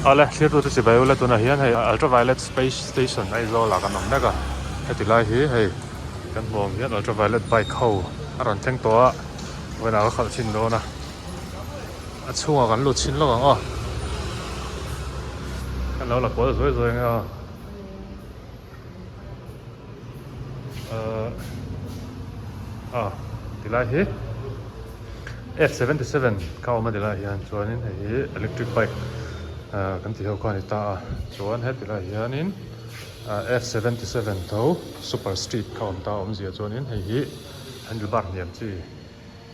Awle thlir tute chibai ula tunah hian hei Ultraviolet Space Station Aizawl ah kan awm mek a, heti lai hi hei kan hmuh ang hian Ultraviolet bike ho a rawn thleng tawh a, vawiinah ka khalh chhin dawn a, a chhungah kan lut chhin lawk ang aw, kan lo la kual zuai zuai ang e aw. Ahh tilai hi F 77 kha a awm a tilai hian chuanin hei hi electric bike ahh kan tih ho kha a ni ta a chuan heti lai hianin ahh F 77 tho super street kha a awm ta a awmzia chuanin hei hi handle bar hniam chi.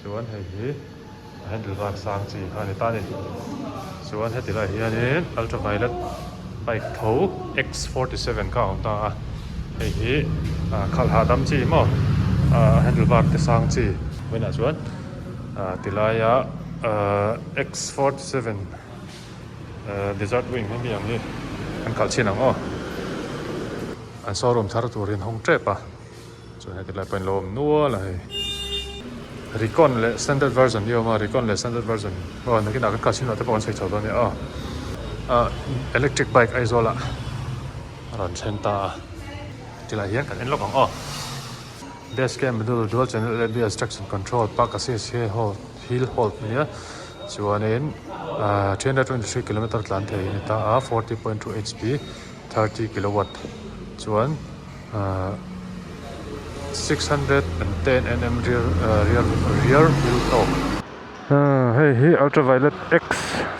Chuan hei hi a handle bar sang chi kha a ni ta a ni. Chuan heti lai hianin ultraviolet bike tho X 47 kha a awm ta a. Hei hi khalh hahdam chi maw handle bar te sang chi. Vawiinah chuan tilaia X 47 desert wing hemi ang hi kan khalh chhin ang aw. An showroom thar turin hawng tep a. Chuan heti lai pawhin lo awm nual a hei. Recon leh standard version hi a awm a, Recon leh standard version aw nakinah kan kal chin loh te pawh kan sawi chho dawn a nia aw. Ah electric bike Aizawl ah a rawn thlen ta a, tilai hian kan en lawk ang aw. Dash cam module dual channel ABS traction control park assist hi hold hill hold nia chuanin ah 323 kilometer tlan thei a ni ta a 40.2 hp 30 kilowatt chuan. 610 nm rear rear rear wheel torque. Hei hi ultraviolet X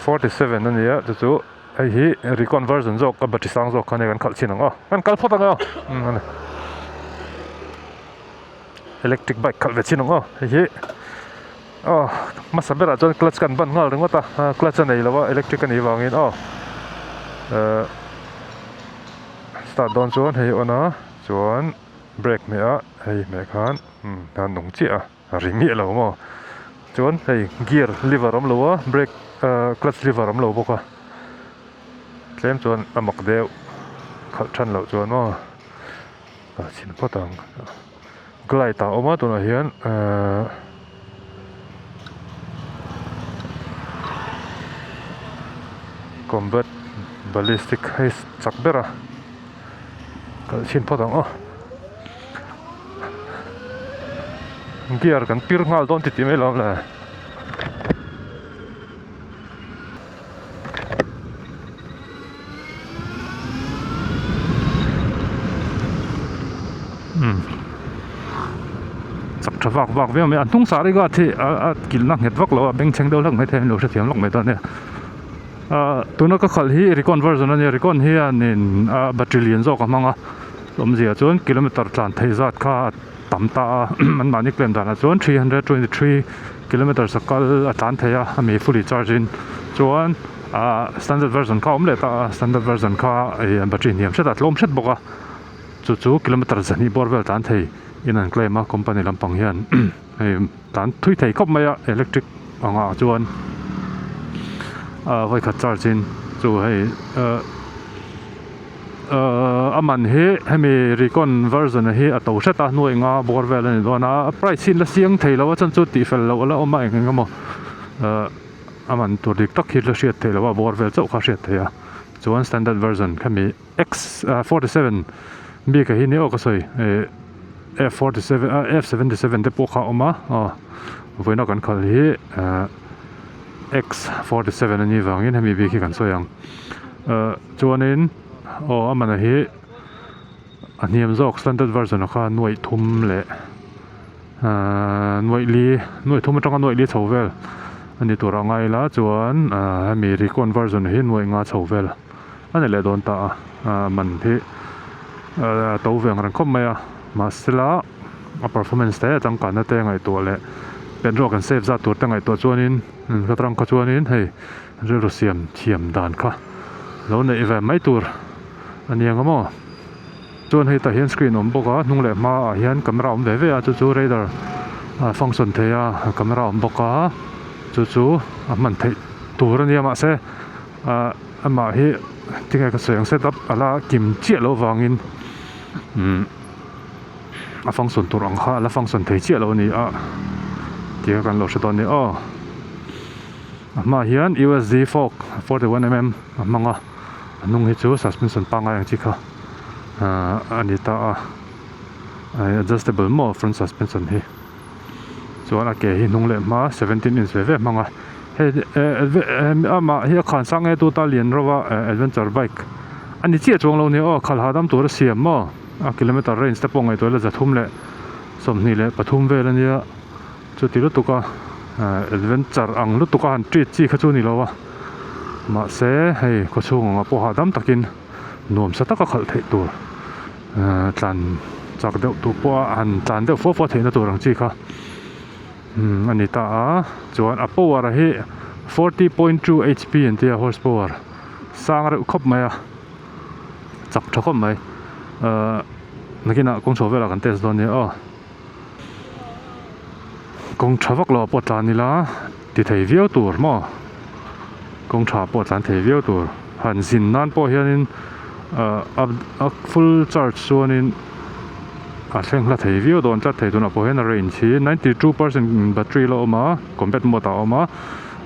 47 a ni a chu chu hei hi recon version zawk a battery sang zawk kha nia kan khalh chhin ang aw kan kal phawt ang aw umm a ni electric bike khalh ve chhin ang aw hei hi aw hmasa berah chuan clutch kan ban nghal ringawt a clutch a nei lo a electric a nih vangin aw ehh. Start dawn chuan hei on a chuan brake hmeh a hei hmeh khan umm a nung chiah a a ri miah lo maw chuan hei gear lever awm lo a brake ahh clutch lever awm lo bawk a tlem chuan a mak deuh khalh than loh chuan maw a chhin phawt ang glide ah a awm a tunah hian ahh. Combat ballistic hei chak ber a kalh chhin phawt ang aw gear kan pir nghal dawn titih mai lo le. Umm chak tha vak vak viau mai a hnung sah ri guard hi a a kilhna nghet vak lo a bengchheng deuh hlak mai thei a ni lo hrethiam lawk mai dawn nia ah tuna ka khalh hi recon version a nia recon hianin a battery lian zawk a hmang a awmzia chuan kilometer tlan theih zat kha a tam ta a anmahni claim danah chuan 323 kilometers a kal a tlan thei a a mi fully charge in chuan ah standard version kha a awm leh ta a standard version kha ih battery hniam hret a tlawm hret bawk a chu chu kilometer zahnih bawr vel tlan thei in an claim a company lampang hian hei tlan thui thei khawp mai a electric angah chuan ah vawikhat charge in chu hei ah. Ahh a man hi hemi recon version hi a to hret a hnuai nga bawr vel a ni dawn a a price hi la siang thei lo a chuan chu tih fel loh a la awm a eng eng emaw ahh a man tur dik tak hi la hriat theih loh a bawr vel chauh kha a hriat theih a chuan standard version khami x 47 bik ah hi ni aw ka sawi ih f 47 ah f 77 te pawh kha a awm a aw vawiina kan khalh hi ahh x 47 a nih vangin hemi bik hi kan sawi ang ahh chuanin aw a man hi a hniam zawk standard version ah khan nuaih thum leh ahh nuaih li nuaih thum atanga nuaih li chho vel a ni tur a ngai ila chuan ahh hemi recon version hi nuaih nga chho vel a ni leh dawn ta a ahh man hi ahh a to ve ang reng khawp mai a mahsela a performance te changkanna te ngaihtuah leh petrol kan save zat tur te ngaihtuah chuanin ka tang kha chuanin hei rilru siam thiam dan kha lo neih ve mai tur a ni ang maw chuan hei tah hian screen awm bawk a hnung leh hma ah hian camera awm ve ve a chu chu radar a function thei a camera awm bawk a chu chu a hman theih tur a nia mahse ah amah hi tinge ka sawi ang setup a la kim chiah loh vangin umm. A function tur ang kha a la function thei chiah lo a ni a tih kha kan lo hre dawn a ni aw. A hmaah hian USD fork 41 mm a hmang a, a hnung hi chu suspension pangngai ang chi kha ahh a ni ta a, adjustable maw front suspension hi. Chuan a ke hi hnung leh hma 17 inch ve ve a hmang a, hei amah hi a khan sang nge tu ta lian reuh a adventure bike a ni chiah chuang lo nia aw khalh hahdam tur a siam maw a kilometer range te pawh ngaihtuah ila 323 vel a nia. Chuti lutuk a adventure ang lutuk a han treat chi kha chu ni lo a, mahse hei khawchhung anga pawh hahdam takin nuamsa taka khalh theih tur tlan chak deuh tur pawh a han tlan deuh fua fua theihna tur ang chi kha a ni ta a, chuan a power hi 40.2 hp an tia horse power sang reuh khawp mai a chak tha khawp mai nakinah kawng chho velah kan test dawn nia aw. Kawng tha vak lo ah pawh tlan ila ti thei viau tur maw kawng tha pawh tlan thei viau tur han zin nan pawh hianin ah a full charge chuanin a thleng hla thei viau dawn tlat thei tunah pawh hian a range hi 92 percent battery la awm a combat mode ah a awm a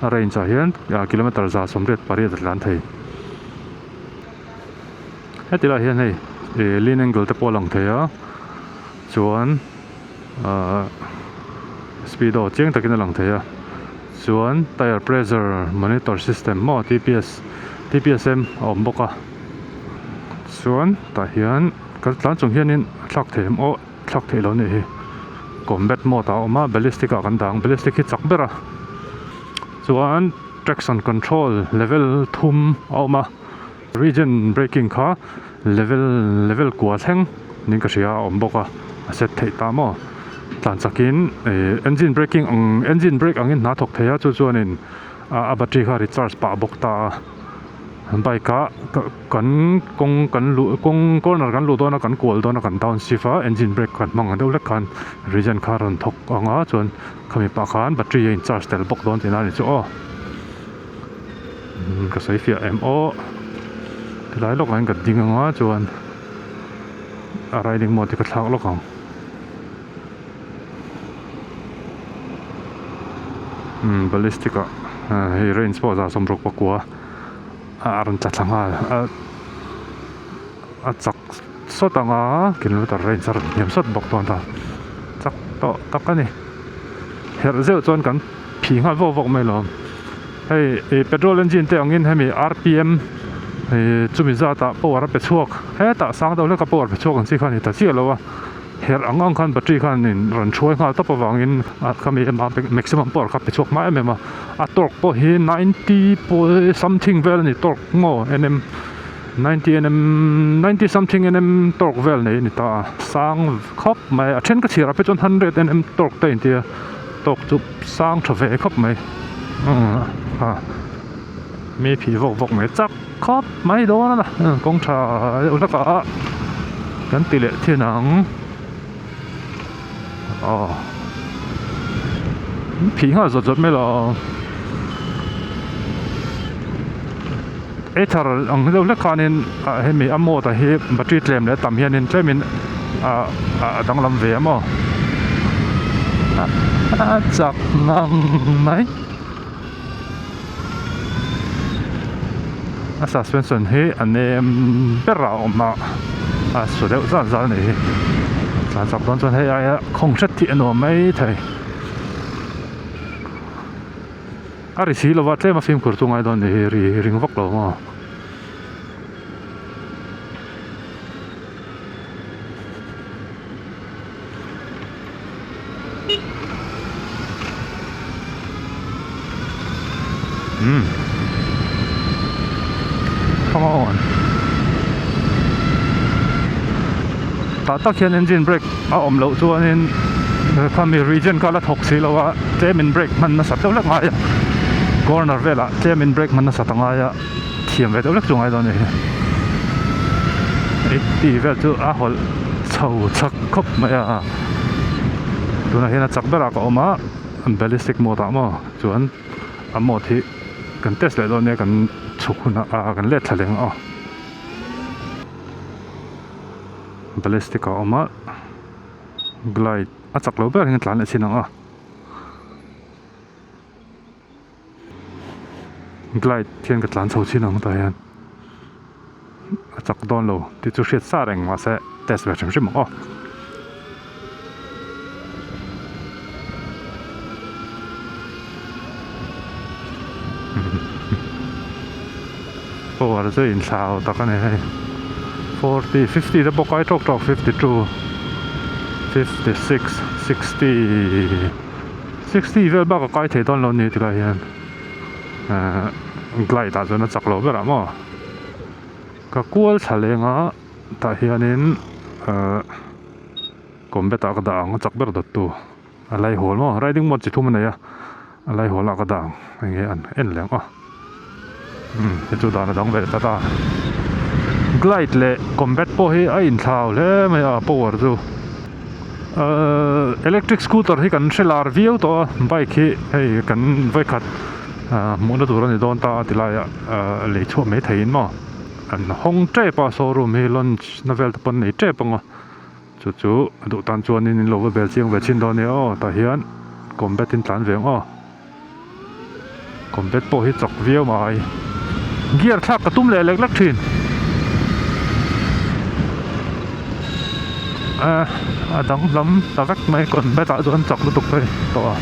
a range ah hian kilometer 188 a tlan thei. Heti lai hian hei ih lean angle te pawh a lang thei a chuan ahh speedo chiang takin a lang thei a chuan tyre pressure monitor system maw T P S T P S M a awm bawk a chuan tah hian kan tlan chung hianin a thlak thei em aw thlak theih loh a nih hi combat mode ah a awm a ballistic ah kan dah ang ballistic hi chak ber a chuan traction control level thum a awm a. Regen braking kha level level kua thleng niin ka hria a awm bawk a a set theih ta maw tlan chakin ih engine braking ang engine brake angin hna thawk thei a chu chuanin a battery kha recharge pah bawk ta a bike ah kan kawng kan luh kawng corner kan luh dawn a kan kual dawn a kan down shift a engine brake kan hmang ang deuh hlek khan regen kha a rawn thawk ang a chuan khami pah khan battery a in charge tel bawk dawn tihna a ni chu aw. Ka sawi fiah em aw tilai lawk ah hian ka ding anga chuan a riding mode hi ka thlak lawk ang umm ballistic ah hei range pawh 169 a rawn tla thla nghal a a chak sawt anga kilometer range a rawn hniam sawt bawk dawn ta chak tawh tak a ni herh zeuh chuan kan phih nghal vawk vawk mai lo hei ih petrol engine te angin hemi rpm ih chumi zatah power a pe chhuak hetah sang deuh hlek a power pe chhuak ang chi kha a ni ta chiah lo a herh ang ang khan battery khanin rawn hruai nghal tawp avangin a khami ema maximum power kha pe chhuak hma em em a a torque pawh hi ninety something vel a ni torque maw nm ninety nm ninety something nm torque vel nei a ni ta a sang khawp mai a then ka chhiar ah phei chuan hundred nm torque te a intia. Tawk chu sang tha ve khawp mai a mi phih vawk vawk mai chak khawp mai dawn a kawng tha deuh hlek ah kan ti leh thin ang aw phih nghal zawt zawt mai lo ei thar ang deuh hlek khanin hemi a mode ah hi battery tlem leh tam hianin tlemin ah a danglam ve a maw a chak ngang mai a suspension hi a nem ber a awm a a su deuh zan zan a nih hi tlan chak dawn chuan hei aia khawng hret hi a nuam mai thei. A ri si lova tlem a fimkhur chu ngai dawn ni hi ri ring vak lo maw. Umm come on tah tak hian engine brake a awm loh chuanin khami regen kha la thawk si lo a tlemin brake hman nasa deuh hlek ngai a corner velah tlemin brake hman nasa ta ngai a thiam ve deuh hlek chu ngai dawn a ni hi eighty vel chu a hawlh chho chak khawp mai a tunah hian a chak berah ka awm a ballistic mode ah maw chuan a mode hi kan test leh dawn nia kan chhuk hunah ah kan let thla leh ang aw. Ballistic a awm a glide a chak lo ber hian tlan leh chin ang a. Glide hian ka tlan chho chin ang tah hian a chak dawn lo tih chu hriat sa reng mahse test ve hrim hrim ang aw. Power chu inthlau tak a ni hei 40 50 te pawh kai tawk tawk 52 56 60 60 vel bak a kai thei dawn lo ni tilai hian ehh glide ah chuan a chak lo ber ah maw ka kual thla leng a tah hianin ehh combat ah ka dah ang a chak ber dawt tu a lai hawl maw riding mode chi thum a nei a a lai hawl ah ka dah ang enge an en leh ang aw umm hei chu dan a dang ve tlat a glide leh combat pawh hi a inthlau hle mai a power chu ahh electric scooter hi kan hre lar viau tawh a bike hi hei kan vawikhat ahh hmuhna tur a ni dawn ta a ti laiah ahh lei chhuah mai theiin maw an hawng tep a showroom hi launch na vel te pawh an nei tep ang a. Chu chu a duh tan chuanin in lo va bel chiang ve thin dawn nia aw tah hian combat in tlan ve ang aw combat pawh hi chak viau mai gear thlak ka tum leh lek lek thin eh a dang lam ta vek mai combat ah chuan chak lutuk phei tawh a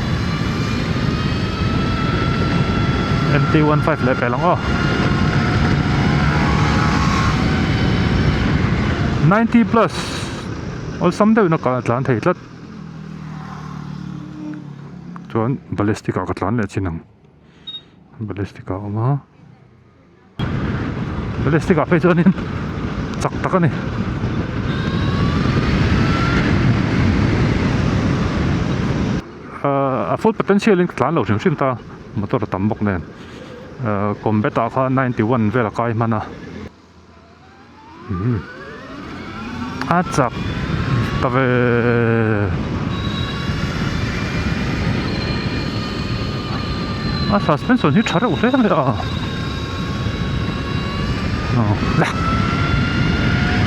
mt 15 leh pel ang aw. 90 plus awlsam deuhin a tlan thei tlat chuan ballistic ah ka tlan leh chin ang ballistic ah a awm a ballistic ah phei chuanin chak tak a ni. Ahh a full potential in ka tlan lo hrim hrim ta motor a tam bawk nen ahh combat ah khan 91 vel a kai hman a. A chak ta ve. A suspension hi tha reuh hle mai a.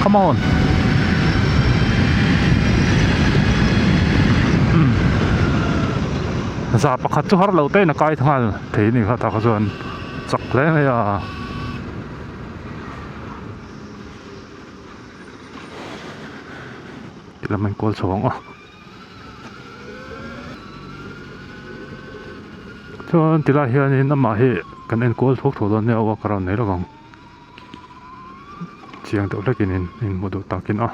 Come on. Za pakhat chu har lo te in a kai nghal thei a ni kha tah kha chuan chak hle mai a. Ti lam an kawl chho ang aw chuan ti lai hianin amah hi kan en kual thuak thuak dawn nia walk around mai lovang chiang deuh hlekin in inhmu duh takin a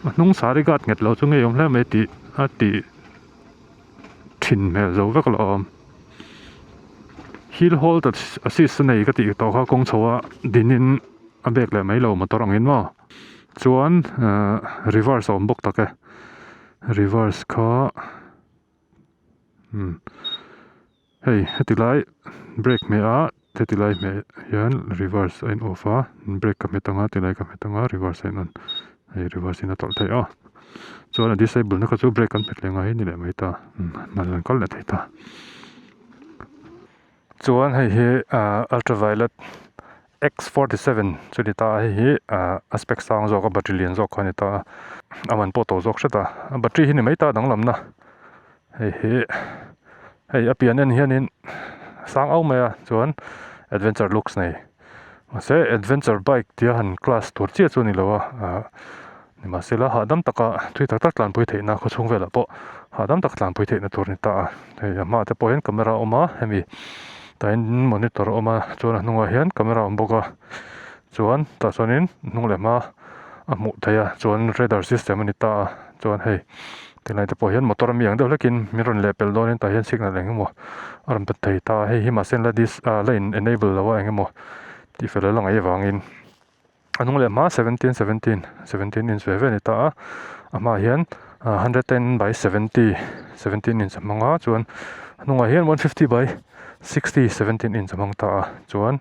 a hnung sari guard nghet lo chu ngei awm hle mai tih a tih. thin hmel zo vek lo awm hill hold assist a nei ka tih tawh kha kawng chho a dinin a bek leh mai lo motor angin maw chuan ehh reverse a awm bawk tak e reverse kha umm hei heti lai brake hmeh a heti lai hmeh hian reverse a in off a brake ka hmet ang a tilai ka hmet ang a reverse a in on hei reverse in a tawlh theih a chuan a disable na kha chu brake kan hmet leh ngai ni leh mai ta hman an kal leh thei ta chuan hei hi ah ultraviolet x 47 chu ni ta a hei hi ah a spec sang zawk a battery lian zawk kha a ni ta a a man pawh to zawk hret a a battery hi ni mai ta danglam na hei hi hei a pian en hianin sang au mai a chuan adventure looks nei mahse adventure bike tia han class tur chiah chu a ni lo a ah nimahsela hahdam taka thui tak tak tlanpui theihna khaw chhung velah pawh hahdam tak tlanpui theihna tur a ni ta a hei a hmaah te pawh hian camera a awm a hemi tah hian monitor a awm a chuan a hnungah hian camera a awm bawk a chuan tah chuanin hnung leh hma a hmuh theih a chuan radar system a ni ta a chuan hei tilai te pawh hian motor ami ang deuh hlekin min rawn leh pel dawnin tah hian signal eng emaw a rawn pe thei ta a hei hi mahse la dis ah la in enable lo a eng emaw tih fel a la ngaih avangin a hnung leh hma 17 17 17 inch ve ve a ni ta a a hmaah hian 110 by 70 17 inch a hmang a chuan a hnungah hian 150 by 60 17 inch a hmang ta a chuan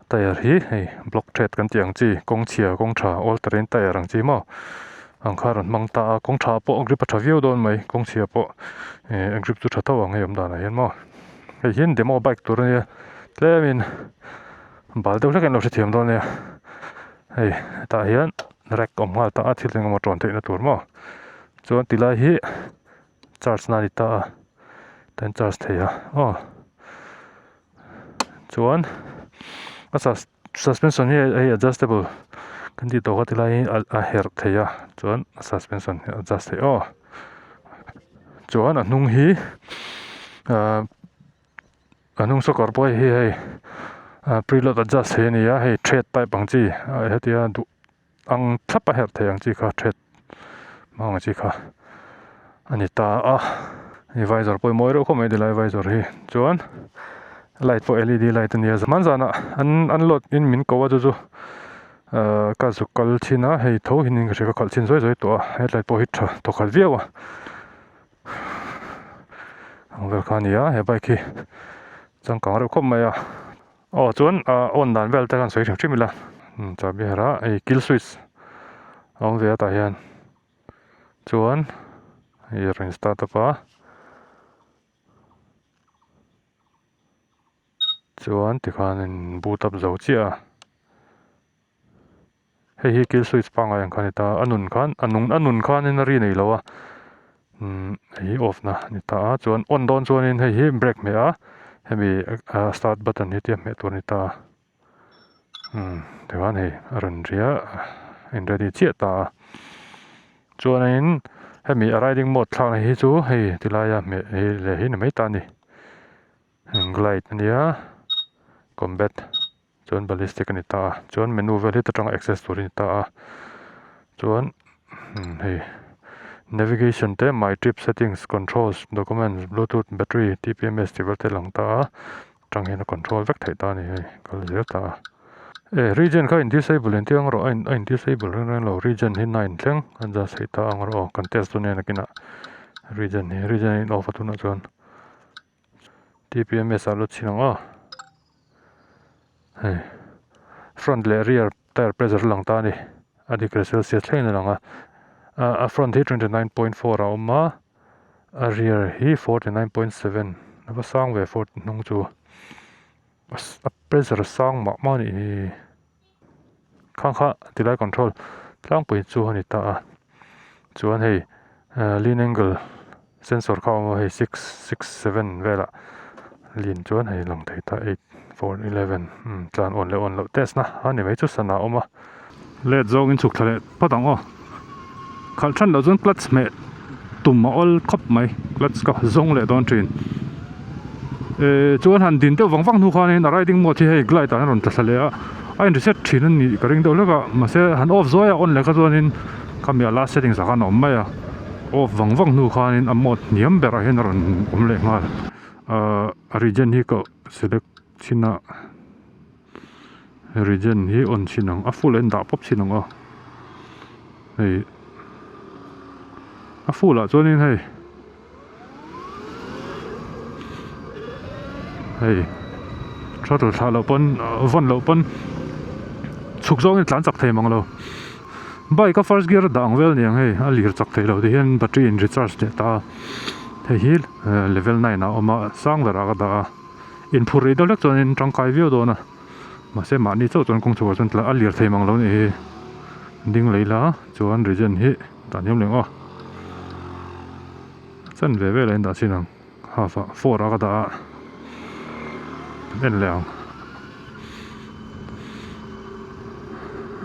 tyre hi hei block thread kan tih ang chi kawng chhia kawng tha all terrain tyre ang chi maw ang kha a rawn hmang ta a kawng tha pawh a grip a tha viau dawn mai kawng chhia pawh eh a grip chu tha tho ang hei awm danah hian maw hei hian demo bike tur a nia tlemin bal deuh hlek in lo hrethiam dawn nia hei hetah hian rack awm nghal ta a thil eng emaw tawn theihna tur maw chuan ti lai hi charge na a ni ta a tian charge thei a aw. Chuan a sus suspension hi hei adjustable kan tih tawh kha tilai hi a herh thei a chuan a suspension hi a adjust theih aw chuan a hnung hi ahh a hnung sawkar pawh hei hi hei ah preload adjust theih a ni a hei thread type ang chi hetia duh ang thlap a herh thei ang chi kha thread hmang ang chi kha a ni ta a hei visor pawh hi mawi reuh khawp mai tilai visor hi chuan light pawh L E D light a nia hman zanah an an load in min ko a chu chu ahh ka zuk kal chhin a hei tho hian ka hria ka khalh chhin zuai zuai tawh a hetlai pawh hi tha thawkhat viau a ang vel kha a ni a he bike hi changkang reuh khawp mai a. Aw chuan ah on dan vel te khan sawi hrim hrim ila chahbi herh a hei kill switch a awm ve a tah hian chuan hei a rawn start up a chuan tikhan in boot up zo chiah a. Hei hi kill switch pangngai ang kha a ni ta a a nun khan a nung a nun khanin a ri nei lo a umm hei hi off na a ni ta a chuan on dawn chuanin hei hi brake hmeh a hemi ah start button hi tia hmeh tur a ni ta a umm tikhan hei a rawn ri a a in ready chiah ta a chuanin hemi a riding mode thlakna hi chu hei tilaia hmeh hi leh hi ni mai ta a ni glide a nia combat. Chuan ballistic a ni ta a chuan menu vel hi ta tanga access tur a ni ta a chuan hei navigation te my trip settings controls documents bluetooth battery T_P_M_S tih vel te a lang ta a tang hian a control vek theih ta a ni hei kal zel ta a e regen kha in disable in tia ang rawh a in a in disable reng reng lo regen hi 9 thleng a adjust theih ta ang rawh aw kan test dawn nia nakinah regen hi regen a in off a tunah chuan. T_P_M_S ah lut chhin ang aw hei front leh rear tyre pressure a lang ta a ni a degree celsius thlengin a lang a a front hi 29.4 a awm a a rear hi 49.7 a va sang ve fort hnung chu a pressure a sang mah mah a nih hi khang kha tilai control tlangpui chu a ni ta a chuan hei lean angle sensor kha a awm a hei six six seven velah lean chuan hei lang thei ta eight four eleven umm tlan awn leh awn loh test na a ni mai chu sana a awm a let zawngin chhuk thla leh phawt ang aw khalh than loh chuan clutch hmeh tum a awl khawp mai clutch ka zawng leh dawn thin eh chuan han din deuh vang vang hnu khanin a riding mode hi hei glide ah hian a rawn tla thla leh a a in reset thin a nih ka ring deuh hlek a mahse han off zuai a on leh kha chuanin khami a last settings ah khan a awm mai a off vang vang hnu khanin a mode hniam berah hian a rawn awm leh nghal ahh a regen hi ka select chhin a regen hi on chhin ang a full a in dah pawp chhin ang aw hei a full ah chuanin hei hei throttle thlah loh pawn vawn loh pawn chhuk zawngin tlan chak thei mang lo bike a first gear a dah ang vel aniang hei a lir chak thei lo ti hian battery in recharge leh ta a hei hi level 9 ah a awm a sang berah ka dah a. Inphur rih deuh hlek chuanin tangkai viau dawn a mahse mahni chauh chuan kawng chhuah chuan a lir thei mang lo a nih hi ding lei la chuan regen hi dah hniam leh ang aw chan ve vel a in dah chin ang half ah four ah ka dah a en leh ang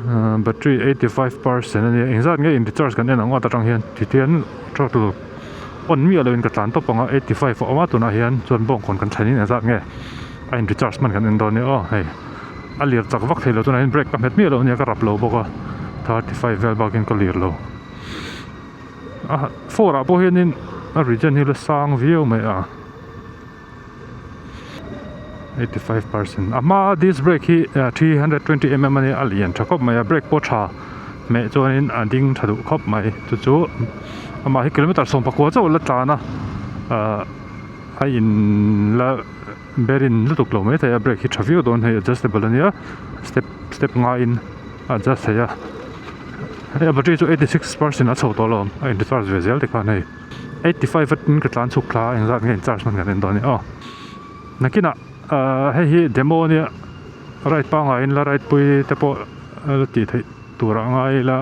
ahh battery 85 percent a nia engzat nge in recharge kan en ang aw ta tang hian titian throttle on miah loin ka tlan tawp ang a 85 a awm a tunah hian chuan bawngkawn kan thlen in engzat nge a in recharge hman kan en dawn nia aw hei a lir chak vak thei lo tunah hian brake ka hmet miah lo ania ka rap lo bawk a 35 vel bakin ka lir lo a four ah pawh hianin a regen hi la sang viau mai a. 85% a hma disc brake hi 320mm a nia a lian tha khawp mai a brake pawh tha hmeh chuanin a ding tha duh khawp mai chu chu amah hi kilometer 14 chauh la tlan a ahh a in la bearing lutuk lo maithei a brake hi tha viau dawn hei adjustable a nia step step ngaiin a adjust thei a hei a battery chu 86% a chho tawh lo a in recharge ve zel tikhan hei. 85 atin ka tlan chhuk thla a engzat nge in charge hman kan en dawn a ni aw nakinah ahh hei hi demo ania ride pangaiin la ride pui te pawh la tih theih tur ah ngai ila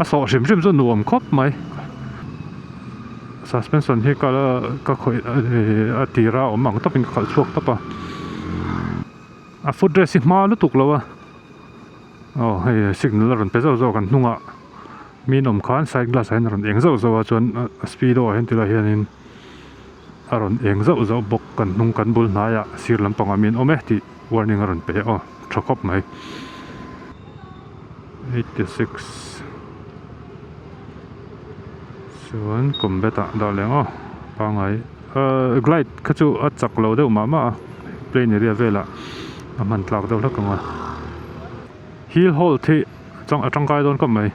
a sawh hrim hrim chu nuam khawp mai suspension hi ka la ka khawih a tira awm ang tawpin ka khalh chhuak tawp a. A foot rest hi hma lutuk lo a aw hei signal a rawn pe zauh zauh a kan hnungah mi an awm khan side glass ah hian a rawn eng zauh zauh a chuan a speedo ah hian tilai hianin a rawn eng zauh zauh bawk kan hnung kan bul hnaiah sir lampangah mi an awm e tih warning a rawn pe aw tha khawp mai 86 chuan combat ah dah leh ang aw pangai ahh glide kha chu a chak lo deuh mah mah a plain area velah a hman tlak deuh hlek ang a hill hold hi a tangkai dawn khawp mai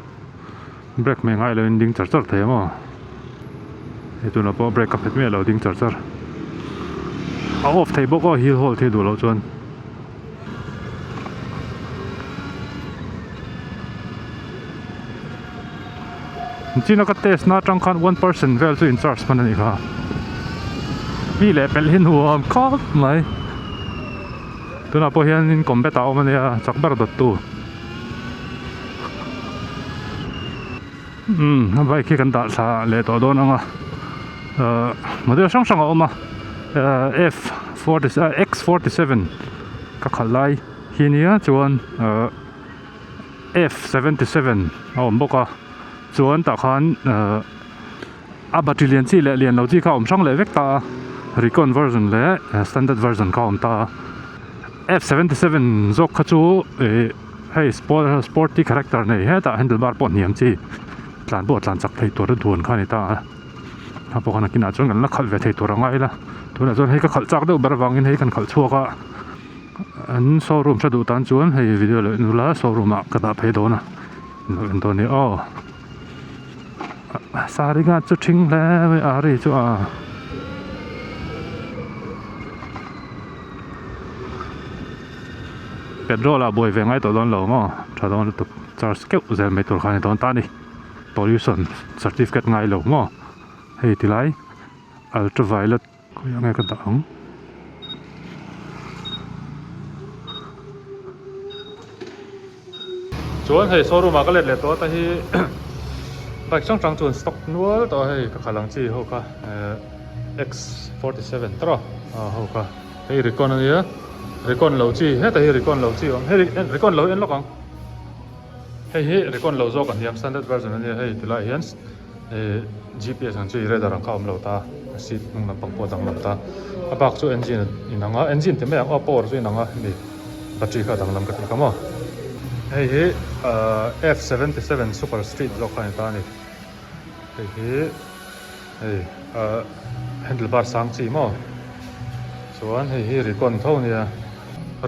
brake hmeh ngai loin ding char char thei ang aw hei tunah pawh brake ka phet miah lo ding char char a off thei bawk aw hill hold hi duh loh chuan. China ka test na atang khan one percent vel chu in charge hman a nih kha mi leh pelh hi nuam khawp mai tunah pawh hianin combat ah a awm a nia chak ber dawt tu umm a bike hi kan dah thla leh tawh dawn ang a ahh model hrang hrang a awm a ahh f forty x 47 ka khalh lai hi nia chuan ahh. F 77 a awm bawk a chuan tah khan ehh a battery lian chi leh lian lo chi kha a awm hrang leh vek ta a recon version leh standard version kha a awm ta a F 77 zawk kha chu ih hei sporty character nei hetah handle bar pawh hniam chi tlan pawh tlan chak thei tur a duan kha a ni ta a a pawh khan a kinah chuan kan la khalh ve thei tur a ngai ila tunah chuan hei ka khalh chak deuh ber avangin hei kan khalh chhuak a. An showroom hre duh tan chuan hei video leh nula showroom ah ka dah phei dawn a lo en dawn a ni aw saree nga chu thing hle mai a ri chu a petrol ah buai ve ngai tawh dawn lo maw tha dawn lutuk charge keuh zel mai tur kha a ni dawn ta a ni pollution certificate ngai lo maw hei tilai ultraviolet. Khawiah nge ka dah ang? Chuan hei showroom ah ka let leh tawh a ta hi bike hrang hrang chuan stock nual tawh a hei ka khalh ang chi ho kha eh x 47 tawh a ho kha hei recon a nia recon lo chi hetah hi recon lo chi a awm hei recon lo hi en lawk ang hei hi recon lo zawk a hniam standard version a nia hei tilaiah hian. Ihh gps ang chu i radar ang kha a awm lo ta a seat hnung lampang pawh a danglam ta a bak chu engine inang a engine ti mai ang aw power chu inang a hemi battery kha a danglam ka tih kha maw hei hi ahh f 77 super street zawk kha a ni ta a ni hei hi hei ahh handle bar sang chi maw chuan hei hi recon tho a nia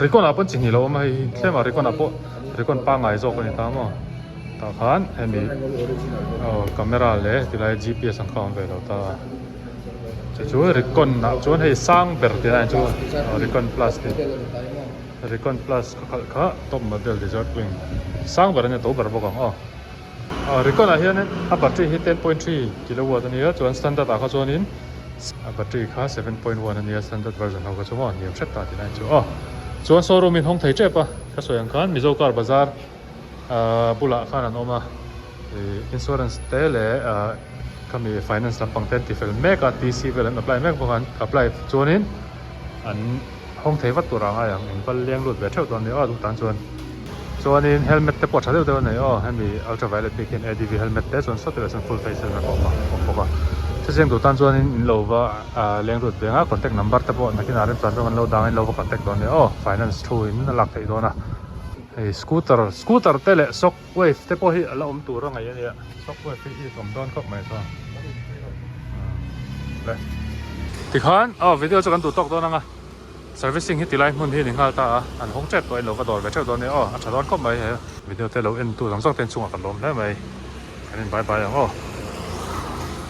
recon ah pawn chi hnih lo awm a hei hi tlem ah recon ah pawh recon pangngai zawk a ni ta maw. Tah khan hemi aw camera leh tilai gps ang kha a awm ve lo ta a chu chu recon ah chuan hei sang ber tih lai chu aw recon plus tih recon plus ka khalh kha top model desert wing sang ber a nia to ber bawk ang aw aw recon ah hianin a battery hi 10.3 kilowatt a nia chuan standard ah kha chuanin a battery kha 7.1 a nia standard version ho kha chu maw hniam hret ta tih lai chu aw chuan showroom in hawng thei tep a ka sawi ang khan mizo car bazar. Ahh bulah khan an awm a ih insurance te leh ahh khami finance lampang te an ti fel mek a T C vel an apply mek bawk a an apply chuanin an hawng thei vat tur a ngai ang engpal leng lut ve theuh dawn nia aw duh tan chuan chuanin helmet te pawh tha deuh deuh a nei aw hemi ultraviolet bik hian A D V helmet te chuan sawti leh chuan full face helmet pawh a awm bawk a hriatchiang duh tan chuanin in lo va ahh leng lut ve ang a contact number te pawh nakinah remchan zawng an lo dang a in lo va contact dawn nia aw finance thu in a lak theih dawn a. Hei scooter scooter te leh shock wave te pawh hi a la awm tur a ngaih a nia shock wave hi i awm dawn khawp mai chuan le tikhan aw video chu kan duh tawk dawn ang a servicing hi tilai hmun hi a ni nghal ta a an hawng tep tawh a in lo va dawr ve theuh dawn nia aw a tha dawn khawp mai he video te lo en tu zawng zawng te inchungah kan lawm hle mai kan in bye bye ang aw.